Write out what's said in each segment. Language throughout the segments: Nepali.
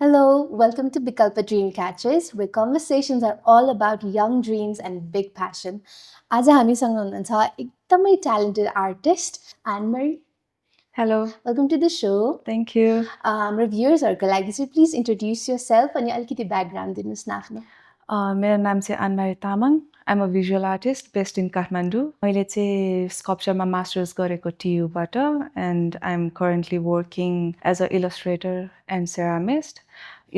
Hello, welcome to Bikalpa Dream Catchers, where conversations are all about young dreams and big passion. आज हामीसँग हुनुहुन्छ एकदमै talented artist Anne Marie. Hello, Welcome to the show. thank you. हाम्रो भ्युर्सहरूको लागि चाहिँ प्लिज इन्ट्रोड्युस योरसेल्फ अनि अलिकति ब्याकग्राउन्ड दिनुहोस् न आफ्नो. मेरो नाम चाहिँ Anmari Tamang. I'm a visual artist based in Kathmandu. मैले चाहिँ स्कल्पचरमा मास्टर्स गरेको टियुबाट and I am currently working as a illustrator and ceramist.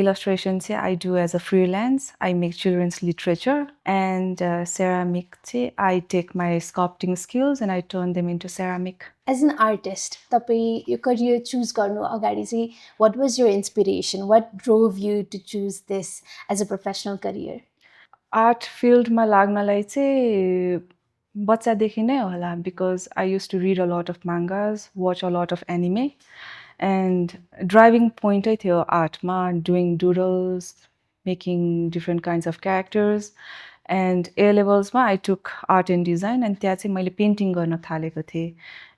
Illustration चाहिँ I do as a freelance. I make children's literature and ceramic चाहिँ I take my sculpting skills and I turn them into ceramic. As an artist, तपाईँ यो करियर चुज गर्नु अगाडि चाहिँ what was your inspiration? What drove you to choose this as a professional career? Art फिल्डमा लाग्नलाई चाहिँ बच्चादेखि नै होला because I use to read a lot of mangas watch a lot of anime and driving पोइन्टै थियो आर्टमा doing doodles making different kinds of characters and A लेभल्समा I took art and design and त्यहाँ चाहिँ मैले पेन्टिङ गर्न थालेको थिएँ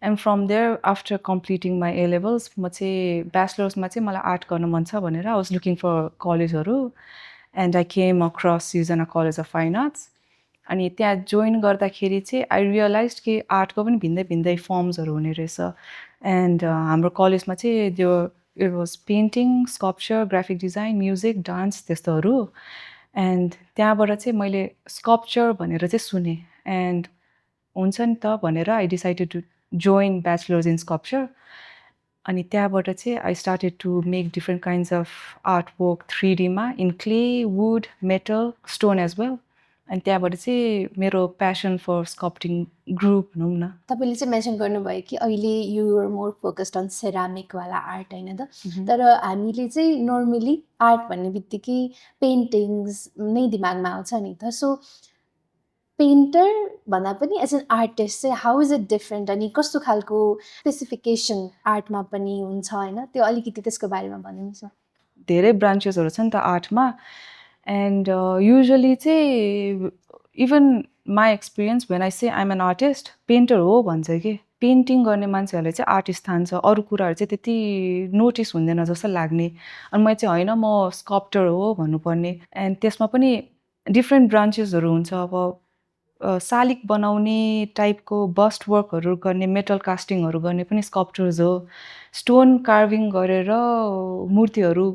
and from there after completing my A levels म चाहिँ ब्याचलर्समा चाहिँ मलाई आर्ट गर्न मन छ भनेर आई वाज लुकिङ फर कलेजहरू एन्ड आई केम अक्रस युजना कलेज अफ फाइन आर्ट्स अनि त्यहाँ जोइन गर्दाखेरि चाहिँ आई रियलाइज कि आर्टको पनि भिन्दै भिन्दै फर्म्सहरू हुने रहेछ एन्ड हाम्रो कलेजमा चाहिँ त्यो it was painting sculpture graphic design music dance त्यस्तोहरू एन्ड त्यहाँबाट चाहिँ मैले स्कल्पचर भनेर चाहिँ सुनेँ एन्ड हुन्छ नि त भनेर I decided to join bachelors in sculpture अनि त्यहाँबाट चाहिँ I started to make different kinds of art work 3Dमा in clay wood metal stone as well अनि त्यहाँबाट चाहिँ मेरो प्यासन फर स्कल्पटिङ ग्रुप भनौँ न. तपाईँले चाहिँ मेन्सन गर्नुभयो कि अहिले युआर मोर फोकस्ड अन सेरामिकवाला आर्ट होइन त. तर हामीले चाहिँ नर्मली आर्ट भन्ने बित्तिकै पेन्टिङ्स नै दिमागमा आउँछ नि त. सो पेन्टर भन्दा पनि एज एन आर्टिस्ट चाहिँ हाउ इज इट डिफ्रेन्ट अनि कस्तो खालको स्पेसिफिकेसन आर्टमा पनि हुन्छ होइन त्यो अलिकति त्यसको बारेमा भनिदिनुहोस् न. धेरै ब्रान्चेसहरू छ नि त आर्टमा एन्ड युजली चाहिँ even my experience when I say I'm an artist painter हो भन्छ कि पेन्टिङ गर्ने मान्छेहरूले चाहिँ आर्टिस्ट ठान्छ अरू कुराहरू चाहिँ त्यति नोटिस हुँदैन जस्तो लाग्ने अनि मैले चाहिँ होइन म स्कल्पटर हो भन्नुपर्ने एन्ड त्यसमा पनि डिफ्रेन्ट ब्रान्चेसहरू हुन्छ अब शालिक बनाउने टाइपको बस्ट वर्कहरू गर्ने मेटल कास्टिङहरू गर्ने पनि स्कल्पचर्स हो स्टोन कार्भिङ गरेर मूर्तिहरू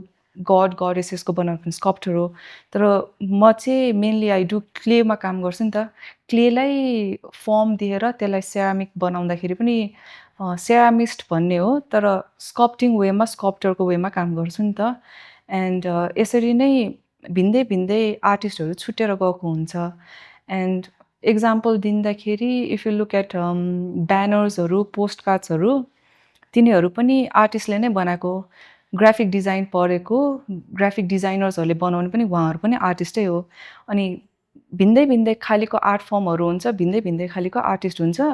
गड गडेसेसको बनाएको स्कल्पचर हो तर म चाहिँ मेनली आई डु क्लेमा काम गर्छु नि त क्लेलाई फर्म दिएर त्यसलाई सेरामिक बनाउँदाखेरि पनि सेरामिस्ट भन्ने हो तर स्कल्पटिङ वेमा स्कल्पचरको वेमा काम गर्छु नि त एन्ड यसरी नै भिन्दै भिन्दै आर्टिस्टहरू छुट्टेर गएको हुन्छ एन्ड एक्जाम्पल दिँदाखेरि इफ यु लुक एट ब्यानर्सहरू पोस्ट कार्ड्सहरू तिनीहरू पनि आर्टिस्टले नै बनाएको ग्राफिक डिजाइन पढेको ग्राफिक डिजाइनर्सहरूले बनाउने पनि उहाँहरू पनि आर्टिस्टै हो अनि भिन्दै भिन्दै खालीको आर्ट फर्महरू हुन्छ भिन्दै भिन्दै खालीको आर्टिस्ट हुन्छ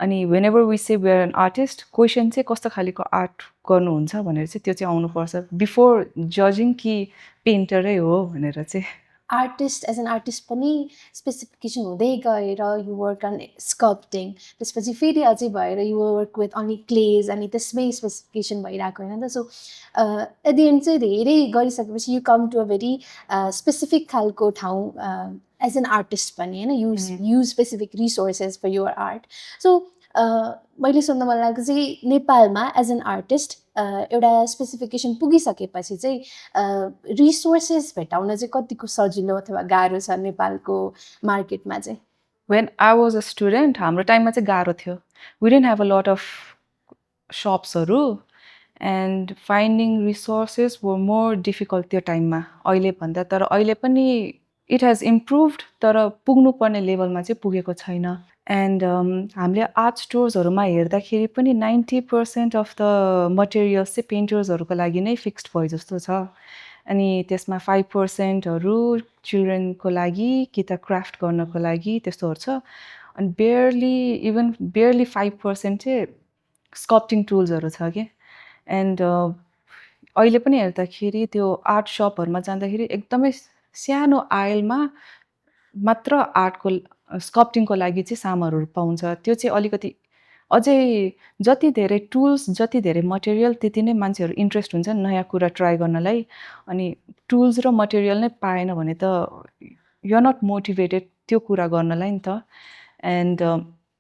अनि whenever we say where an artist question चाहिँ कस्तो खालीको आर्ट गर्नुहुन्छ भनेर चाहिँ त्यो चाहिँ आउनुपर्छ बिफोर जजिङ कि पेन्टरै हो भनेर चाहिँ. आर्टिस्ट एज एन आर्टिस्ट पनि स्पेसिफिकेसन हुँदै गएर यु वर्क अन स्कल्पटिङ त्यसपछि फेरि अझै भएर यु वर्क विथ अन्ली क्लेज अनि त्यसमै स्पेसिफिकेसन भइरहेको होइन त. सो एट दि एन्ड चाहिँ धेरै गरिसकेपछि you come to a very specific खालको ठाउँ एज एन आर्टिस्ट पनि होइन use specific resources for your art. So मैले सुन्न मन लागेको चाहिँ नेपालमा एज एन आर्टिस्ट एउटा स्पेसिफिकेसन पुगिसकेपछि चाहिँ रिसोर्सेस भेटाउन चाहिँ कतिको सजिलो अथवा गाह्रो छ नेपालको मार्केटमा चाहिँ. When I was a student हाम्रो टाइममा चाहिँ गाह्रो थियो we didn't have a lot of सप्सहरू and finding resources were more difficult त्यो टाइममा अहिले भन्दा तर अहिले पनि इट हेज इम्प्रुभड तर पुग्नुपर्ने लेभलमा चाहिँ पुगेको छैन एन्ड हामीले आर्ट स्टोर्सहरूमा हेर्दाखेरि पनि 90% अफ द मटेरियल्स चाहिँ पेन्टर्सहरूको लागि नै फिक्स्ड भयो जस्तो छ अनि त्यसमा 5%हरू चिल्ड्रेनको लागि कि त क्राफ्ट गर्नको लागि त्यस्तोहरू छ अनि बेयरली 5% चाहिँ स्कल्पटिङ टुल्सहरू छ कि एन्ड अहिले पनि हेर्दाखेरि त्यो आर्ट सपहरूमा जाँदाखेरि एकदमै सानो आयलमा मात्र आर्टको स्कल्पटिङको लागि चाहिँ सामानहरू पाउँछ त्यो चाहिँ अलिकति अझै जति धेरै टुल्स जति धेरै मटेरियल त्यति नै मान्छेहरू इन्ट्रेस्ट हुन्छ नयाँ कुरा ट्राई गर्नलाई अनि टुल्स र मटेरियल नै पाएन भने त युआर नट मोटिभेटेड त्यो कुरा गर्नलाई नि त एन्ड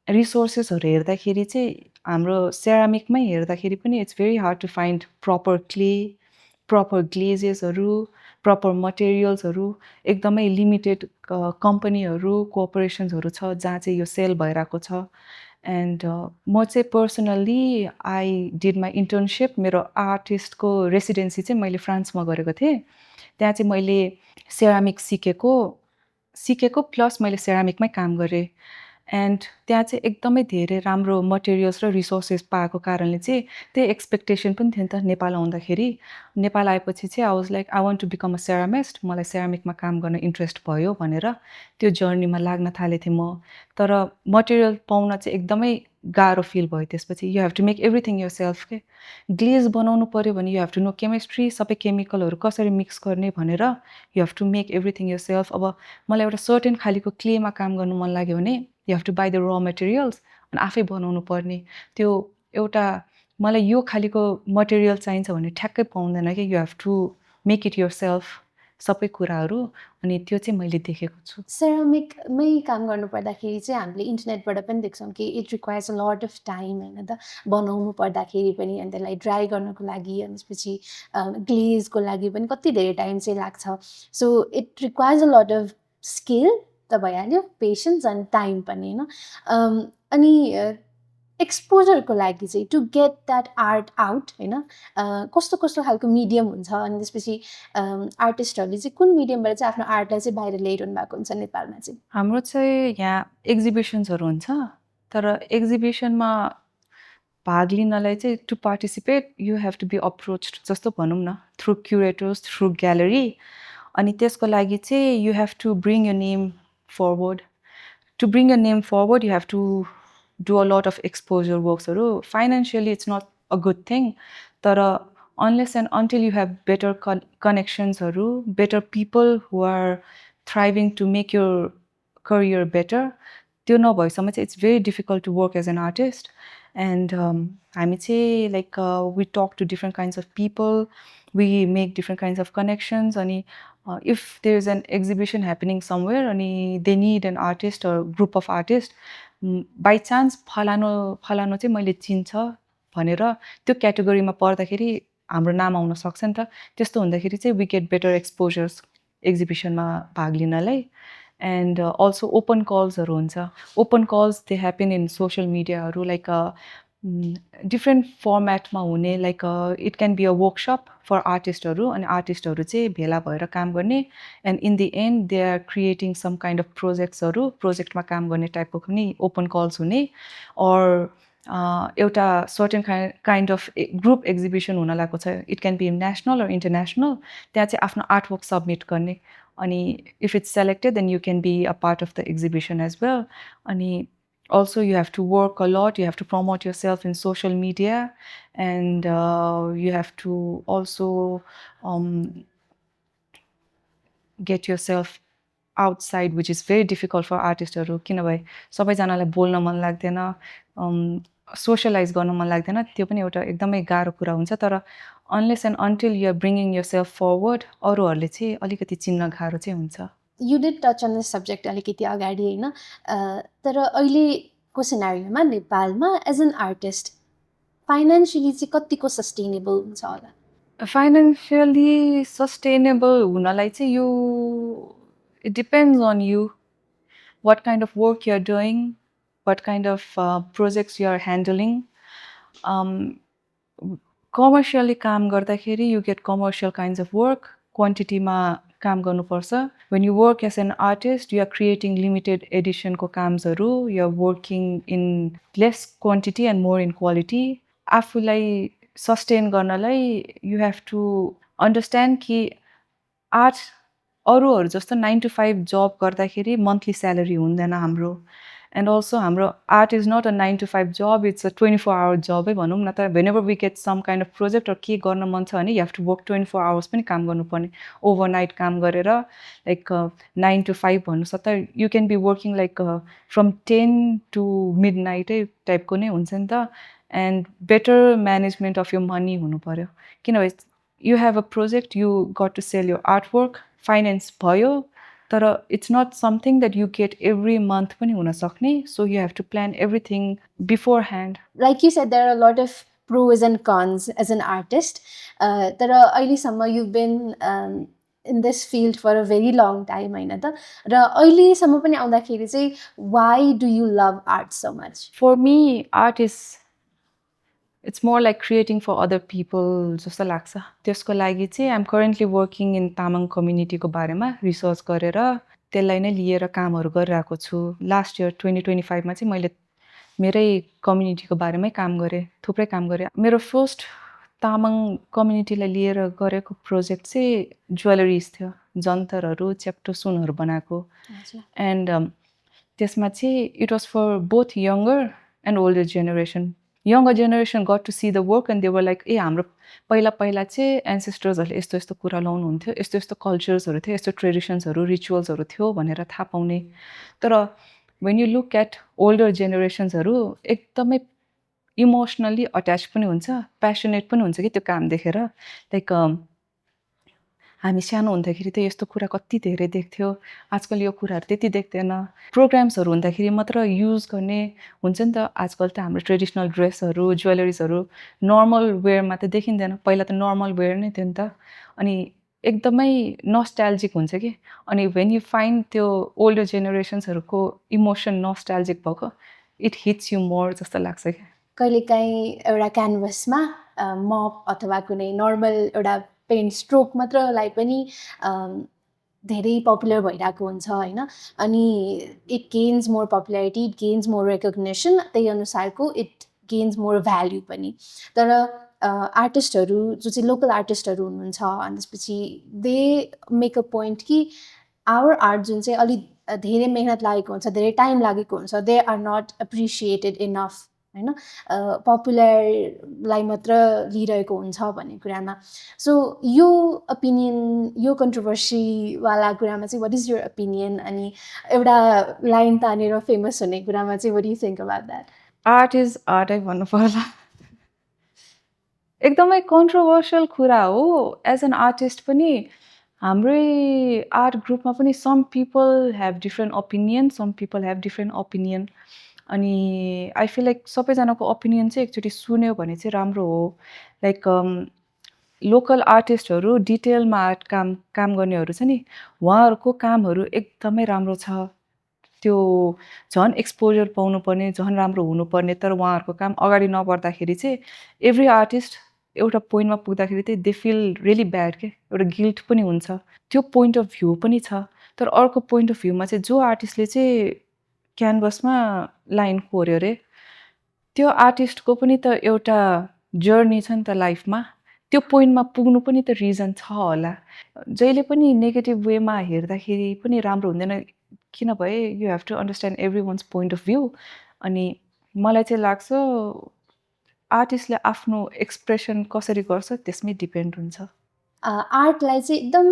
रिसोर्सेसहरू हेर्दाखेरि चाहिँ हाम्रो सेरामिकमै हेर्दाखेरि पनि it's very hard to find proper ग्लेजेसहरू प्रपर मटेरियल्सहरू एकदमै लिमिटेड कम्पनीहरू कोअपरेसन्सहरू छ जहाँ चाहिँ यो सेल भइरहेको छ एन्ड म चाहिँ personally I did my internship मेरो आर्टिस्टको रेसिडेन्सी चाहिँ मैले फ्रान्समा गरेको थिएँ त्यहाँ चाहिँ मैले सेरामिक सिकेको प्लस मैले सेरामिकमै काम गरेँ एन्ड त्यहाँ चाहिँ एकदमै धेरै राम्रो मटेरियल्स र रिसोर्सेस पाएको कारणले चाहिँ त्यही एक्सपेक्टेसन पनि थियो नि त नेपाल आउँदाखेरि नेपाल आएपछि चाहिँ I was like I want to become a ceramist मलाई सेरामिकमा काम गर्न इन्ट्रेस्ट भयो भनेर त्यो जर्नीमा लाग्न थालेको थिएँ म तर मटेरियल पाउन चाहिँ एकदमै गाह्रो फिल भयो त्यसपछि you have to make everything yourself के ग्लेज बनाउनु पऱ्यो भने you have to know chemistry सबै केमिकलहरू कसरी मिक्स गर्ने भनेर you have to make everything yourself अब मलाई एउटा सर्टेन खालको क्लेमा काम गर्नु मन लाग्यो भने you have to buy the raw materials अनि आफै बनाउनु पर्ने त्यो एउटा मलाई यो खालको मटेरियल चाहिन्छ भने ठ्याक्कै पाउँदैन कि you have to make it yourself सबै कुराहरू अनि त्यो चाहिँ मैले देखेको छु सेरामिकमै काम गर्नु पर्दाखेरि चाहिँ हामीले इन्टरनेटबाट पनि देख्छौँ कि it requires a lot of time होइन त बनाउनु पर्दाखेरि पनि अनि त्यसलाई ड्राई गर्नको लागि अनि त्यसपछि ग्लेजको लागि पनि कति धेरै टाइम चाहिँ लाग्छ so it requires a lot of skill त भइहाल्यो पेसेन्स एन्ड टाइम पनि होइन अनि एक्सपोजरको लागि चाहिँ to get that art out होइन कस्तो कस्तो खालको मिडियम हुन्छ अनि त्यसपछि आर्टिस्टहरूले चाहिँ कुन मिडियमबाट चाहिँ आफ्नो आर्टलाई चाहिँ बाहिर ल्याइरहनु भएको हुन्छ नेपालमा चाहिँ हाम्रो चाहिँ यहाँ एक्जिबिसन्सहरू हुन्छ तर एक्जिबिसनमा भाग लिनलाई चाहिँ to participate you have to be approached जस्तो भनौँ न थ्रु क्युरेटर्स थ्रु ग्यालरी अनि त्यसको लागि चाहिँ you have to bring your name forward to bring your name forward you have to do a lot of exposure वर्क्सहरू financially it's not a good thing तर unless and until you have better कनेक्सन्सहरू better people who are thriving to make your career better त्यो नभएसम्म चाहिँ it's very difficult to work as an artist and हामी चाहिँ like we talk to different kinds of people we make different kinds of connections अनि if there is an exhibition happening somewhere अनि they need an artist or group of artist by chance फलानु चाहिँ मैले चिन्छ भनेर त्यो क्याटेगोरीमा पर्दाखेरि हाम्रो नाम आउन सक्छ नि त त्यस्तो हुँदाखेरि चाहिँ वी गेट बेटर एक्सपोजर्स एक्जिबिसनमा भाग लिनलाई एन्ड अल्सो ओपन कल्सहरू हुन्छ open calls they happen in social मिडियाहरू लाइक डिफ्रेन्ट फर्मेटमा हुने like it can be a workshop for आर्टिस्टहरू अनि आर्टिस्टहरू चाहिँ भेला भएर काम गर्ने and in the end they are creating some kind of प्रोजेक्टमा काम गर्ने टाइपको पनि ओपन कल्स हुने अर एउटा certain kind of group exhibition हुन लागेको छ it can be national or international त्यहाँ चाहिँ आफ्नो आर्टवर्क सबमिट गर्ने अनि if it's selected then you can be a part of the exhibition as well अनि also you have to work a lot you have to promote yourself in social media and you have to also get yourself outside which is very difficult for आर्टिस्टहरू किनभने सबैजनालाई बोल्न मन लाग्दैन सोसियलाइज गर्न मन लाग्दैन त्यो पनि एउटा एकदमै गाह्रो कुरा हुन्छ तर unless and until you are bringing yourself forward अरूहरूले चाहिँ अलिकति चिन्न गाह्रो चाहिँ हुन्छ you did touch on this subject अलिकति अगाडि होइन तर अहिलेको सिनारीमा नेपालमा एज एन आर्टिस्ट फाइनेन्सियली चाहिँ कतिको सस्टेनेबल हुन्छ होला फाइनेन्सियली सस्टेनेबल हुनलाई चाहिँ यो it depends on you what kind of work you are doing what kind of projects you are handling commercially काम गर्दाखेरि you get commercial kinds of work क्वान्टिटीमा काम गर्नुपर्छ when you work as an artist you are creating limited एडिसनको कामहरू you are working in less quantity and more in quality आफूलाई सस्टेन गर्नलाई यु हेभ टु अन्डरस्ट्यान्ड कि आर्ट अरूहरू जस्तो 9 to 5 जब गर्दाखेरि मन्थली स्यालेरी हुँदैन हाम्रो एन्ड अल्सो हाम्रो art is not a 9 to 5 job, it's a 24 hour जबै भनौँ न त. Whenever we get some kind of project के गर्न मन छ भने you have to work 24 hours पनि काम गर्नुपर्ने. ओभरनाइट काम गरेर लाइक 9 to 5 भन्नुहोस् त, you can be working like from 10 to midnight टाइपको नै हुन्छ नि त. And better management of your money हुनु पऱ्यो. किनभने you have a project, you got to sell your art work, finance भयो, तर it's not something that you get every month पनि हुनसक्ने. So you have to plan everything beforehand. Like you said, there are a lot of pros and cons as an artist. तर अहिलेसम्म you've been in this field for a very long time होइन त, र अहिलेसम्म पनि आउँदाखेरि चाहिँ why do you love art so much? For me, art is, it's more like creating for other people जस्तो लाग्छ. त्यसको लागि चाहिँ I'm currently working in Tamang कम्युनिटीको बारेमा रिसर्च गरेर त्यसलाई नै लिएर कामहरू गरिरहेको छु. लास्ट इयर 2025मा चाहिँ मैले मेरै कम्युनिटीको बारेमै काम गरेँ, थुप्रै काम गरेँ. मेरो फर्स्ट तामाङ कम्युनिटीलाई लिएर गरेको प्रोजेक्ट चाहिँ ज्वेलरिज थियो. जन्तरहरू, चेप्टो सुनहरू बनाएको. एन्ड त्यसमा चाहिँ it was for both younger and older generation. Younger generation got to see the work and they were like uh हाम्रो पहिला चाहिँ एन्सेस्टर्सहरूले यस्तो यस्तो कुरा लाउनुहुन्थ्यो, यस्तो यस्तो कल्चर्सहरू थियो, यस्तो ट्रेडिसन्सहरू, रिचुअल्सहरू थियो भनेर थाहा पाउने. तर when you look at older जेनेरेसन्सहरू एकदमै इमोसनली अट्याच पनि हुन्छ, प्यासनेट पनि हुन्छ कि त्यो काम देखेर. लाइक हामी सानो हुँदाखेरि त यस्तो कुरा कति धेरै देख्थ्यो, आजकल यो कुराहरू त्यति देख्दैन. प्रोग्राम्सहरू हुँदाखेरि मात्र युज गर्ने हुन्छ नि त. आजकल त हाम्रो ट्रेडिसनल ड्रेसहरू, ज्वेलरिजहरू नर्मल वेयरमा त देखिँदैन. पहिला त नर्मल वेयर नै थियो नि त. अनि एकदमै नस्टाल्जिक हुन्छ कि. अनि वेन यु फाइन्ड त्यो ओल्डर जेनेरेसन्सहरूको इमोसन नस्टाल्जिक भएको, इट हिट्स यु मोर जस्तो लाग्छ कि. कहिलेकाहीँ एउटा क्यानभसमा मप अथवा कुनै नर्मल एउटा पेन्ट स्ट्रोक मात्रलाई पनि धेरै पपुलर भइरहेको हुन्छ होइन. अनि it gains more popularity, it gains more recognition, त्यही अनुसारको इट गेन्स मोर भ्याल्यु पनि. तर आर्टिस्टहरू जो चाहिँ लोकल आर्टिस्टहरू हुनुहुन्छ, अनि त्यसपछि दे मेक अ पोइन्ट कि आवर आर्ट जुन चाहिँ अलिक धेरै मेहनत लागेको हुन्छ, धेरै टाइम लागेको हुन्छ, they are not appreciated enough होइन. पपुलरलाई मात्र लिइरहेको हुन्छ भन्ने कुरामा. सो यो ओपिनियन, यो कन्ट्रोभर्सीवाला कुरामा चाहिँ वाट इज योर ओपिनियन? अनि एउटा लाइन तानेर फेमस हुने कुरामा चाहिँ what do you think about that? Art is आर्टै भन्नु पर्ला. एकदमै कन्ट्रोभर्सियल कुरा हो. एज एन आर्टिस्ट पनि हाम्रै आर्ट ग्रुपमा पनि some people have different opinion, some people have different opinion. अनि आई फिल लाइक सबैजनाको ओपिनियन चाहिँ एकचोटि सुन्यो भने चाहिँ राम्रो हो. लाइक लोकल आर्टिस्टहरू, डिटेलमा आर्ट काम गर्नेहरू छ नि, उहाँहरूको कामहरू एकदमै राम्रो छ. त्यो झन् एक्सपोजर पाउनुपर्ने, झन् राम्रो हुनुपर्ने. तर उहाँहरूको काम अगाडि नबढ्दाखेरि चाहिँ एभ्री आर्टिस्ट एउटा पोइन्टमा पुग्दाखेरि चाहिँ दे फिल रियली ब्याड के, एउटा गिल्ट पनि हुन्छ. त्यो पोइन्ट अफ भ्यू पनि छ. तर अर्को पोइन्ट अफ भ्यूमा चाहिँ जो आर्टिस्टले चाहिँ क्यानभसमा लाइन कोर्यो अरे, त्यो आर्टिस्टको पनि त एउटा जर्नी छ नि त लाइफमा. त्यो पोइन्टमा पुग्नु पनि त रिजन छ होला. जहिले पनि नेगेटिभ वेमा हेर्दाखेरि पनि राम्रो हुँदैन. किनभने you have to understand everyone's point of view. अनि मलाई चाहिँ लाग्छ आर्टिस्टले आफ्नो एक्सप्रेसन कसरी गर्छ त्यसमै डिपेन्ड हुन्छ. आर्टलाई चाहिँ एकदम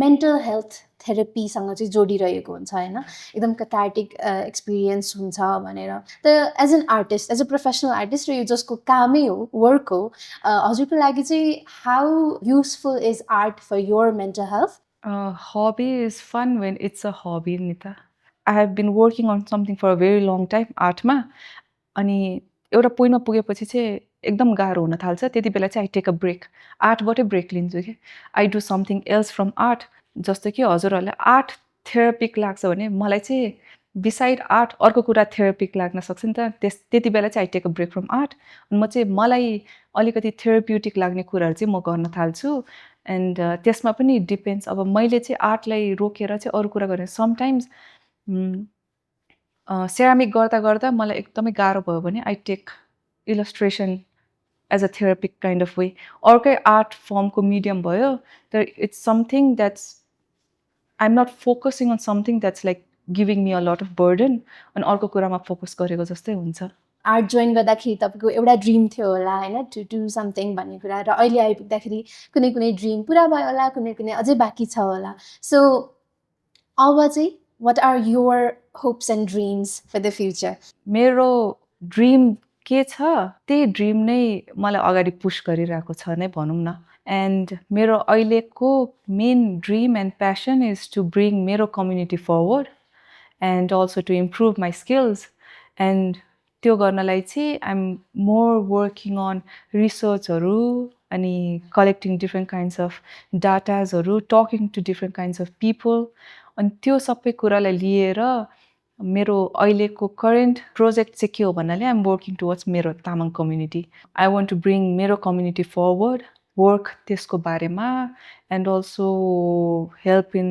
मेन्टल हेल्थ थेरापीसँग चाहिँ जोडिरहेको हुन्छ होइन. एकदम कथार्टिक एक्सपिरियन्स हुन्छ भनेर. त as an artist, as a professional artist, र यो जसको कामै हो, वर्क हो, हजुरको लागि चाहिँ how useful is art for your mental health? Hobby is fun when it's a hobby नि त. I have been working on something for a very long time आर्टमा. अनि एउटा पोइन्टमा पुगेपछि चाहिँ एकदम गाह्रो हुन थाल्छ. त्यति बेला चाहिँ आई टेक अ ब्रेक, आर्टबाटै ब्रेक लिन्छु कि. I do something else from art. जस्तो कि हजुरहरूलाई आर्ट थेरापिक लाग्छ भने मलाई चाहिँ बिसाइड आर्ट अर्को कुरा थेरापिक लाग्न सक्छ नि त. त्यति बेला चाहिँ I take a break from art. अनि मलाई अलिकति थेराप्युटिक लाग्ने कुराहरू चाहिँ म गर्न थाल्छु. एन्ड त्यसमा पनि डिपेन्ड्स. अब मैले चाहिँ आर्टलाई रोकेर चाहिँ अरू कुरा गरेँ. समटाइम्स सेरामिक गर्दा गर्दा मलाई एकदमै गाह्रो भयो भने I take illustration as a therapeutic kind of way. अर्कै आर्ट फर्मको मिडियम भयो, तर it's something that's, I am not focusing on something that's like giving me a lot of burden अनि अर्को कुरामा फोकस गरेको जस्तै हुन्छ आर्ट जोइन गर्दाखेरि तपाईँको एउटा ड्रिम थियो होला होइन टु डु समथिङ भन्ने कुरा र अहिले आइपुग्दाखेरि कुनै कुनै ड्रिम पुरा भयो होला कुनै कुनै अझै बाँकी छ होला सो अब चाहिँ what are your hopes and dreams for the future मेरो ड्रिम के छ त्यही ड्रिम नै मलाई अगाडि पुस गरिरहेको छ नै भनौँ न एन्ड मेरो अहिलेको main dream and passion is to bring मेरो community forward and also to improve my skills and त्यो गर्नलाई चाहिँ आइएम मोर वर्किङ अन रिसर्चहरू अनि कलेक्टिङ डिफ्रेन्ट काइन्ड्स अफ डाटाजहरू talking to different kinds of people अनि त्यो सबै कुरालाई लिएर मेरो अहिलेको करेन्ट प्रोजेक्ट चाहिँ के हो भन्नाले आइएम वर्किङ टुवर्ड्स मेरो Tamang community I want to bring मेरो कम्युनिटी फरवर्ड वर्क त्यसको बारेमा and also help in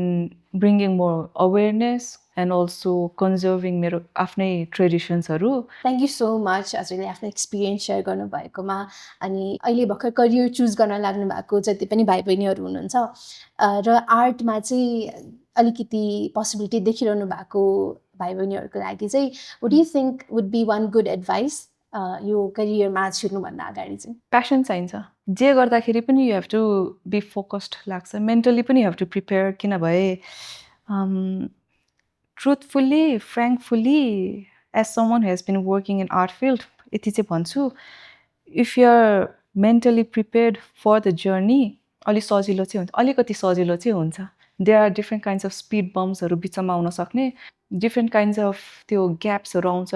bringing more awareness and also conserving मेरो आफ्नै ट्रेडिसन्सहरू थ्याङ्क यू सो मच हजुरले आफ्नो एक्सपिरियन्स सेयर गर्नुभएकोमा अनि अहिले भर्खर करियर चुज गर्न लाग्नु भएको जति पनि भाइ बहिनीहरू हुनुहुन्छ र आर्टमा चाहिँ अलिकति पोसिबिलिटी देखिरहनु भएको भाइ बहिनीहरूको लागि चाहिँ would you think would be one good advice यो करियरमा छिर्नुभन्दा अगाडि चाहिँ प्यासन चाहिन्छ जे गर्दाखेरि पनि you have to be focused लाग्छ मेन्टली पनि यु हेभ टु प्रिपेयर किनभने truthfully frankly as someone has been working in art field यति चाहिँ भन्छु if you are mentally prepared for the journey अलिक सजिलो चाहिँ हुन्छ अलिकति सजिलो चाहिँ हुन्छ there are different kinds of speed बम्प्सहरू बिचमा आउन सक्ने डिफ्रेन्ट काइन्ड्स अफ त्यो ग्याप्सहरू आउँछ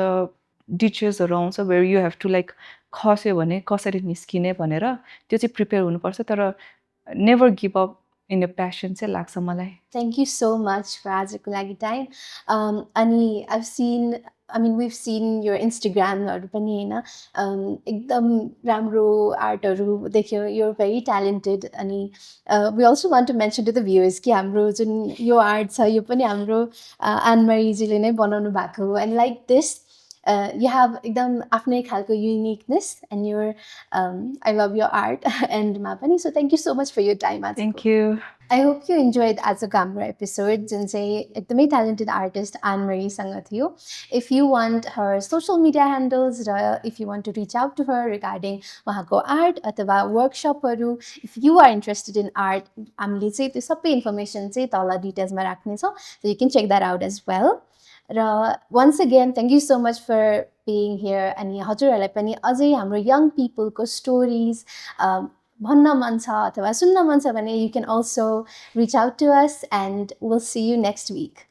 डिचेसहरू आउँछ where you have to like खस्यो भने कसरी निस्किने भनेर त्यो चाहिँ प्रिपेयर हुनुपर्छ तर never give up in your passion चाहिँ लाग्छ मलाई thank you so much for आजको लागि टाइम अनि आई मिन विभ सिन यो इन्स्टाग्रामहरू पनि होइन एकदम राम्रो आर्टहरू देख्यो यो भेरी ट्यालेन्टेड अनि we also want to mention to the viewers कि हाम्रो जुन यो आर्ट छ यो पनि हाम्रो आनमरीजीले नै बनाउनु भएको and like this you have एकदम आफ्नै खालको uniqueness and your I love your art and मा पनि so thank you so much for your time आज thank you I hope you enjoyed आजको हाम्रो एपिसोड जुन चाहिँ एकदमै ट्यालेन्टेड आर्टिस्ट आनमरीसँग थियो if you want her social media handles र if you want to reach out to her regarding उहाँको आर्ट अथवा वर्कसपहरू if you are interested in art हामीले चाहिँ त्यो सबै इन्फर्मेसन चाहिँ तल डिटेल्समा राख्नेछौँ so you can check that out as well र once again thank you so much for being here अनि हजुरहरूलाई पनि अझै हाम्रो यङ पिपलको स्टोरिज भन्न मन छ अथवा सुन्न मन छ भने you can also reach out to us and will see you next week